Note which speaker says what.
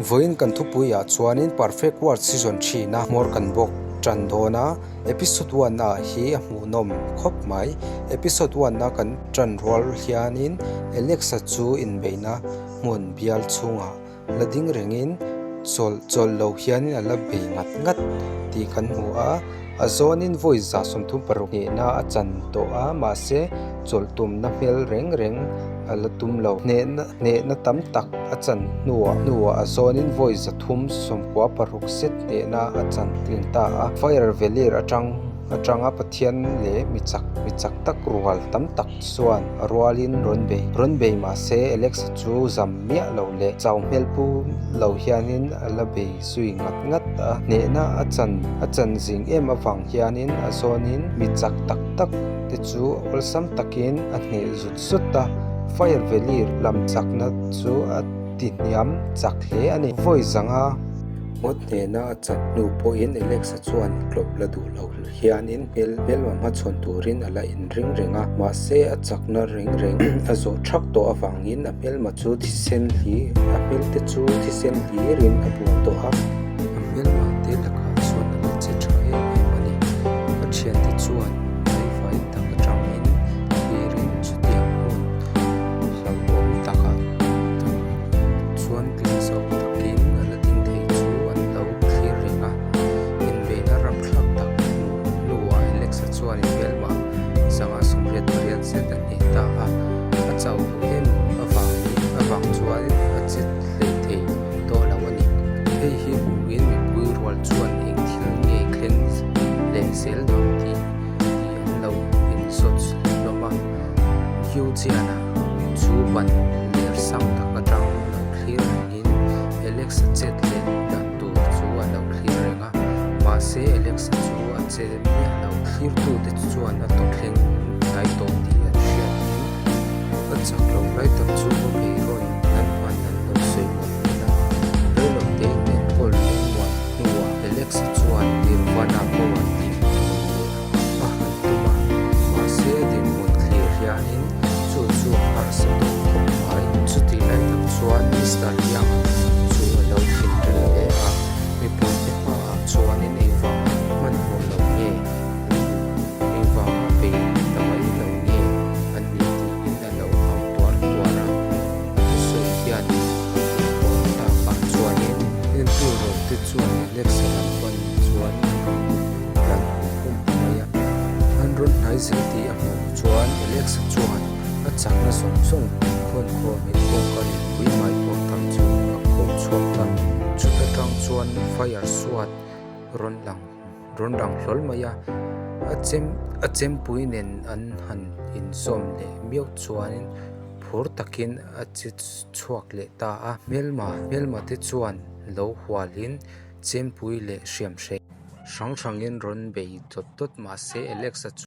Speaker 1: Vawiin kan thupuiah chuanin Perfect World Season ṭhina hmawr kan bawk ṭan dawn a, Episode one ah hi a hmuhnawm khawp mai. Episode one a kan ṭan rual hianin Alexa chu inbeihna hmun bial chhungah la ding rengin chawlh chawlh lo hianin a la bei ngat ngat tih kan hmu a, a zawnin vawi 36 hnehna a chan tawh a, mahse chawlh tumna hmel reng reng a la tum lo. Hnehna hnehna tam tak a chan hnuah hnuah a zawnin vawi 396 zet hnehna a chan tling ta a, Fire Valley atang atanga Pathian leh mi chak mi chak tak rual tam tak chuan a rualin rawn bei rawn bei mahse Alexa chu zam miah lo leh chau hmel pu lo hianin a la bei zui ngat ngat a, hnehna a chan a chan zing em avang hianin a zawnin mi chak tak tak te chu awlsam takin a hneh zut zut a, Fire Valley lam chakna chu a ti hniam chak hle a ni. Vawi zanga ngawt hnehna a chan hnu pawhin Alexa chuan tlawp la duh lo. Hianin hmel hmelma hmachhawn turin a la inring reng a, mahse a chakna reng reng a zawh thak tawh avangin a hmelma chu thisen hli a hmel te chu thisen hlirin a bual tawh a. A hmelma te lakah chuan a la che tha em em a ni. A thiante chuan hnaivai tak atangin thlirin chutiang hmun hlauhawm takah tak chuan tling zo takin a la ding thei chu an lo thlir reng a. Inbeihna ramthlak tak hmuh hnuah Alexa chuan inhmelmah 188 zet a hneh ta a, a chauh duh em avangin avang chuan a che hlei thei tawh lo a ni. Hei hi hmuhin mipui rual chuan eng thil nge thleng leh zel dawn tih tih an lo inzawt hlawm a. Eugene-a chu ban ler sang tak atang lo thlir rengin Alexa chet leh dan tur chu a lo thlir reng a, mahse Alexa chu a che miah lo. Thlirtute chuan a tawthleng hnai tawh tih an hriatin a chak lo lai tak chu va beirawn nan hman an lo sawi mawlh mawlh a. Reilote inenkawl lungmuan hnuah Alexa chuan Nirvana power tih thunun leh a han tum a, mahse a dinhmun thlir hianin chu chu a harsa tawh khawp mai. Chutih lai tak chuan Mister Liang chu a lo thinrim hle a, mipuite hmaah chuanin engvanga hmanhmawh lo nge an nih, engvanga bei ta mai lo nge an nih tiin a lo hau tuar tuar a. A thusawi hian a tihpawh takah chuanin entu rote chuan Alexa lam pan chuan an rawn tlan hum hum ta mai a. An rawn hnai zel tih a hmuh chuan Alexa chuan a chakna zawng zawng khawn khawmin kawngka lianpui mai pawh tak chu a kho chhuak ta. Chuta tang chuan fire suat rawn lang rawn lang hlawl mai a, a chem a chempui nen an han inzawm leh miau chuanin phur takin a che chhuak leh ta a. Hmelma hmelma te chuan lo hualin chempui leh hriamhrei hrang hrangin rawn bei dawt dawt mahse Alex-a chu.